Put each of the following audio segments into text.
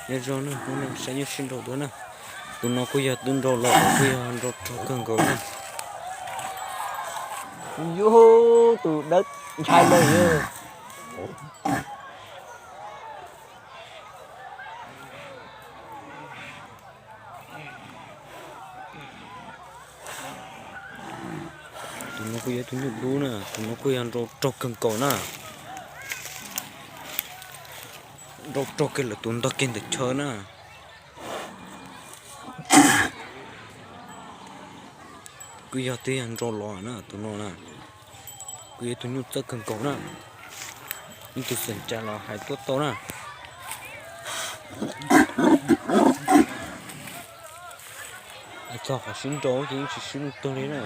Nyob zoo na, hnub no saib nyuj sib nraus dua na. Tus no kuj yog twb nrau los, kuj yog nrau rog kawg nkaus na. Yus, tus dawb ntshai lawm. Tus no kuj yog tus nyuj dub na, tus no kuj yog nrau rog kawg nkaus na. Nrau rog kiag lawm tus ntog kiag ntawm chaw na. Kuj yog twb yog nrau los na tus no na. Kuj yog tus nyuj txawj kawg nkaus na. Ib tug xeem cas los hais tuaj tau na. Hais txog qhov sib nrau ces yeej tsis sib luj twg li na.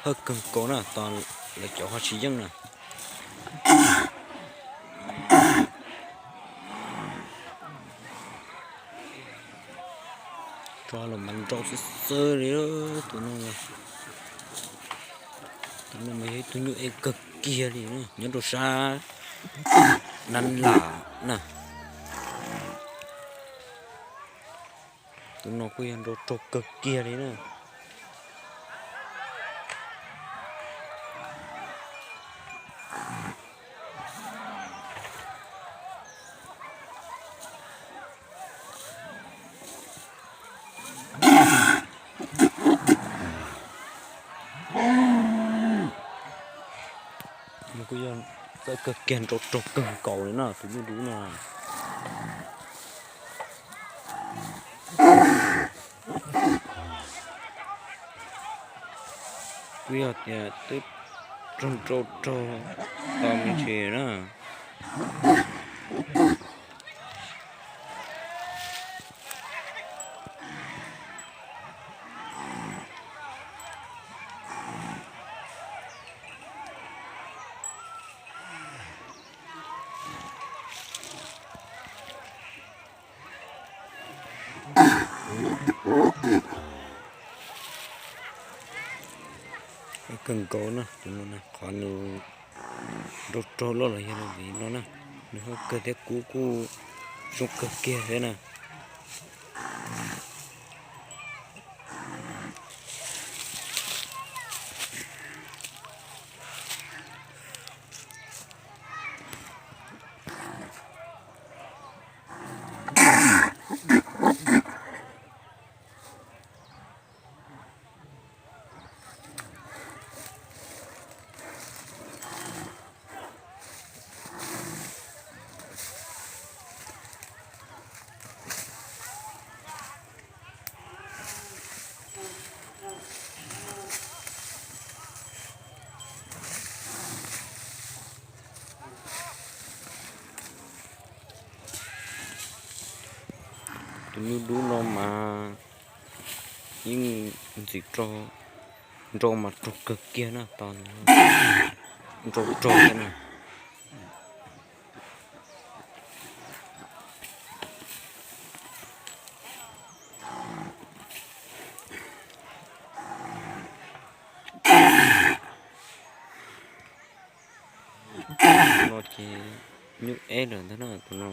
Hawj kawg nkaus na, tos lawv cov ho tsis yeej na. Tso los mas nrau xwb xwb li tus no. Tus no mas yog ib tug nyuj ev kawg kiag li na, nyob rau sab Nab Lam na. Tus no kuj yog nrau rog kawg kiag li na. Nws kuj yog txawj kawg kiag, nrau rog kawg nkaus li na tus nyuj dub no. Kuj yog tias twb raug nrau raug tau me ntsis na. Kawg nkaus na, tus no na, qhov nws nrau raug loj los yog li no na, nws hauj kawg thiab kub kuj zoo kawg kiag thiab na. Tus nyuj dub no mas yeej ntxim rog, nrau mas rog kawg kiag na, tos nrau rog thiab na. No ces nyuj eb lawm ntag na tus no.